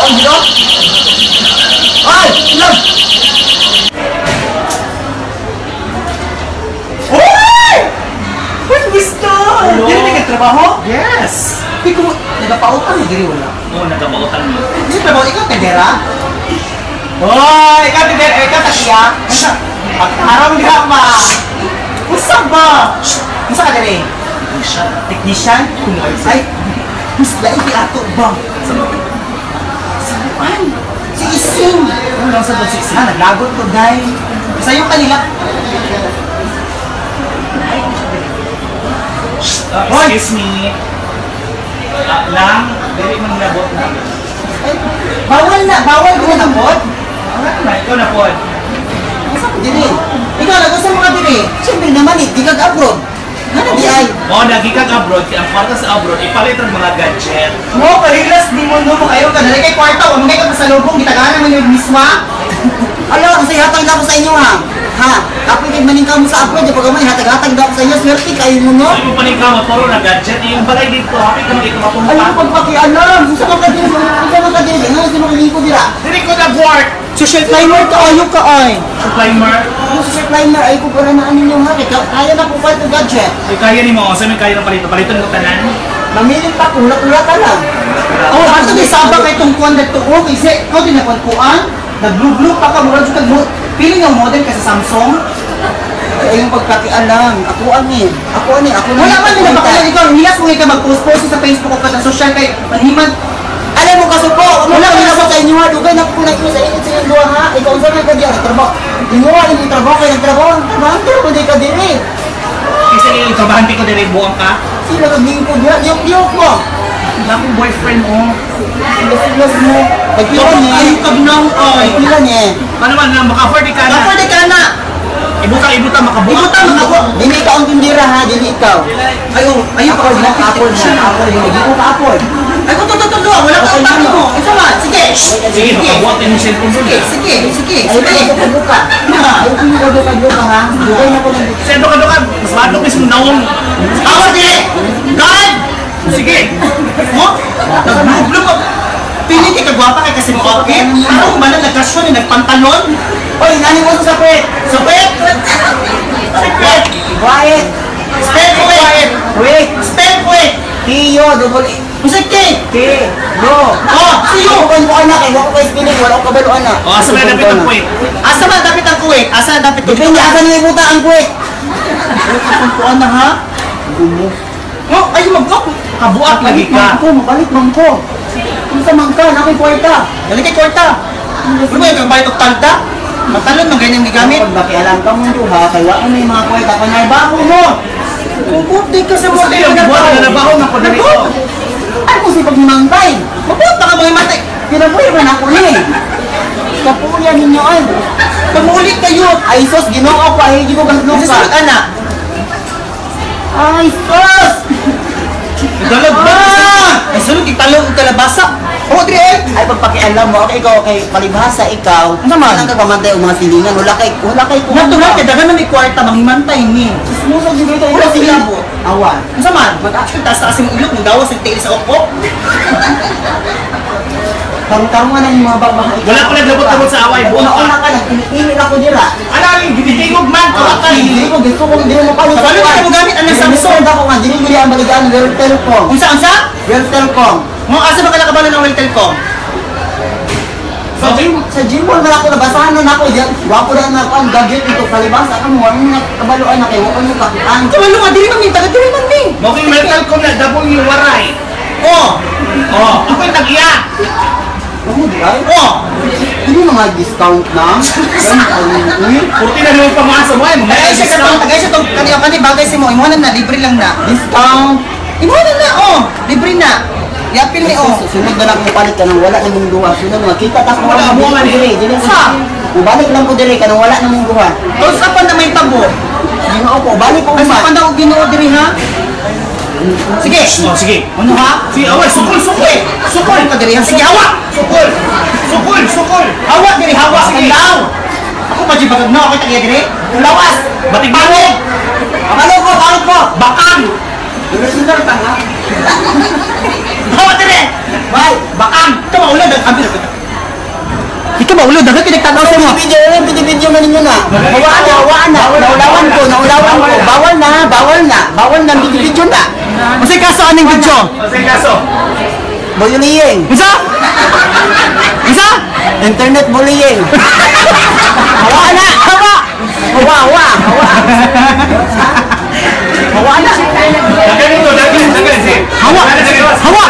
Kaon dito? Ay, love. Uy! Uy, gusto! Dili ka trabaho? Yes! Di ko nagapautan mo diri wala. Oo, nagapautan mo. Kasi trabaho ikaw tendera? Hoy, ikaw tendera, ikaw takiya. Pagkarong diha ma. Usa ba? Unsa ka diri? Technician. Technician? Ay, mas lain di ato ba? Saan? Si Ising. Ano lang sa doon si Ah, naglagot ko, day. Sa'yo kanila. Excuse me. Lang, dili man nabot na. Ay, bawal na, bawal ko na nabot. Wala na, ikaw na po. Asa ko diri? Ikaw, nag-usa mga diri. Siyempre naman eh, di kag abroad. Ano di ay? Oo, nagikag abroad, kaya ang kwarta sa abroad, ipalit ang mga gadget. Mo, karilas di mo no, kayo ka dali kay kwarta, wa mga ka pasalubong, gitaganan man yung misma. Ala, kasi hatag na ako sa inyo ha. Ha, kapoy kay maningka mo sa abroad, di pag may hatag-hatag na ako sa inyo, swerte kayo mo no. Ay mo paningka mo, puro na gadget. Yung balay dito, happy ka mag-ikaw Ay, matumpa. pagpakialam, sa mga kadiri, sa mga kadiri, ano sa mga lingko dira? Dili ko nag-work! Social climber ka, ayo ka ay. Sa climber, Ano sa climber, ay ko para na ano ninyo ha, kaya na ko pa itong gadget. ay kaya ni mo, sa may kaya ng palito, palito ng tanan. Mamili pa ko, ulat-ulat ka lang. Oh, ato di saba kay tong kuan dito oh, kasi ikaw din na kuan. Nag-blue pa ka murag jud kag feeling nga model ka sa Samsung. Ay, yung pagpakialam, ako ani, ako ani, ako na. Wala man nila baka ikaw hilas mo ka mag-post-post sa Facebook o sa social kay manhiman. Alam mo kasuko, Wala wala ka na sa inyo ha, dugay na ko na sa inyo sa inyo ha. Ikaw unsa man ka diya nagtrabaho. Inguha ni trabaho kay nagtrabaho, ang trabaho trabaho di ka diri. Kasi yung trabahante ko dili buang ka. Sila kag lingkod diha, diyok-diyok mo. Wala akong boyfriend oh. Silas mo. Pagpila ni. Ayo kag naw ay. Pagpila ni. Ano man na maka-afford ka na. Afford ka na. Ibutang ibutang makabuak. Ibutang makabuak. Dili ikaw ang tindira ha, dili ikaw. Ayo, ayo Ako na, ako na, ako na, di ko ka-afford. Ay, to to to to, wala ka utang mo. Ito man, sige. Sige, makabuak din yung cellphone ko. Sige, sige, sige. Ay, Sige. ko ka Ay, ko ka ha. Dugay na ko ng Sendo ka doon ka, mas madlok mismo naong. Awa dire. God. Sige. Mo? Nag-blue pa. Pili kay kagwapa kay kasi pocket. Ano man na nagkasyon ni nagpantalon? Oy, nani mo sa sapit. Sapit. Sapit. Quiet. Spell quiet. Wait. Spell quiet. T O double E Unsa kay? T No. Oh, see you. Ako ko anak, eh, wako kay spelling, wala ko kabalo anak. O, asa na dapat ang kuwit? Asa man dapat ang kuwit? Asa na dapat Depende asa ni ibuta ang kuwit. Kuan na ha? Oh, ay mag-up. Kabuak lagi ka. Ko, mapalit man ko. Unsa man ka, na ako'y kwarta. Dali kay kwarta. Ano ba yung bayad og talda? Matalon man ganyan gigamit. Pag makialam ka mong duha, kay wa may mga kwarta panarbaho mo. Kung di ka sa Sa iyo, buhat na nabaho na ko dali. Ay mo si pagmangtay. Mabuhat na ka mga matay. Pinabuhi man ako ni. Kapuya ninyo ay. Pamulit kayo. Ay sos, Ginoo ko ay hindi ko gaslong Sa ka. sulod ana. Ay sos. Dalag ba? Ay sulod italong og kalabasa. Oh, diri eh. Ay pagpakialam mo, okay ikaw okay, palibhasa ikaw. Ano man? Kanang kagpamantay og mga silingan, wala kay kuwan. Natural kay daghan na may kwarta manghimantay ni. Smusog gyud ito Wala sila. Awan. Unsa man? Taas taas imong ilok mugawas ang tiil sa okok. Tarong-tarungan ang mga baba. Wala ko naglabot-labot sa away, buak ka. Una-una ka lang, pinipili ako dira. Ano ang ginitingog man? Ah, Kawa ka. Hindi ko gusto ko hindi mo palit. Kabalo ka mo gamit ang Samsung. Ako nga dili dili ang baligaan Well Telcom. Unsa unsa? Well Telcom. Mo asa ba ka nakabalo ng Well Telcom? Sa gym, sa gym mall man ako nabasahan na nako diyan. Wa ko na ako ang gadget ito palibasa ka mo wala na kabaluan na kay wa ko mo kakitaan. Kabalo nga dili man mi taga dili man mi. Mo kay Telcom na W waray. Oh, Oh, ako yung tag-iya. Mo di ay. oh. Hindi mga discount na. Uy, Purti na naman pamasa mo ay mga Tagay siya katong, tagay siya tong kani kani bagay si mo. Imo na libre lang na. discount. Imo na oh, libre na. Yapil ni oh. Sunod na lang mo palit ka nang wala na mong duha. Sunod na kita ta ko Wala mo man eh. diri. Dili ko. Sa? Ubalik lang ko diri kanang wala na mong duha. Tos pa na may tabo. Ginoo ko, balik ko Asa man. pa na og Ginoo diri ha? Sige. Oh, sige. Ano ha? Sige, away, sukol, sukol. Sukol ka diri ha. Sige, hawa. Sukol. Sukol, sukol. Hawa diri, hawa. Sige. Kanlaw. Ako pa jud bagag na ako tagiya diri. Lawas. Batig Pangit. Kabalo ko, kabalo ko. Bakang. Sunod ta ha. Hawa dire! Bay, Bakang! Ikaw maulod, ang ambit. Ikaw maulod, daghan kay nagtanaw sa mo. Video, video, video man ninyo na. Hawaan na, hawaan na. Naulawan ko, naulawan ko. Bawal na, bawal na. Bawal na, video, video na. Unsay kaso aning video? Unsay kaso? Bullying. Unsa? Unsa? Internet bullying. Hawa na! Hawa! Hawa, hawa, hawa. Hawa na. Daghan ito, daghan, daghan. Hawa! Hawa!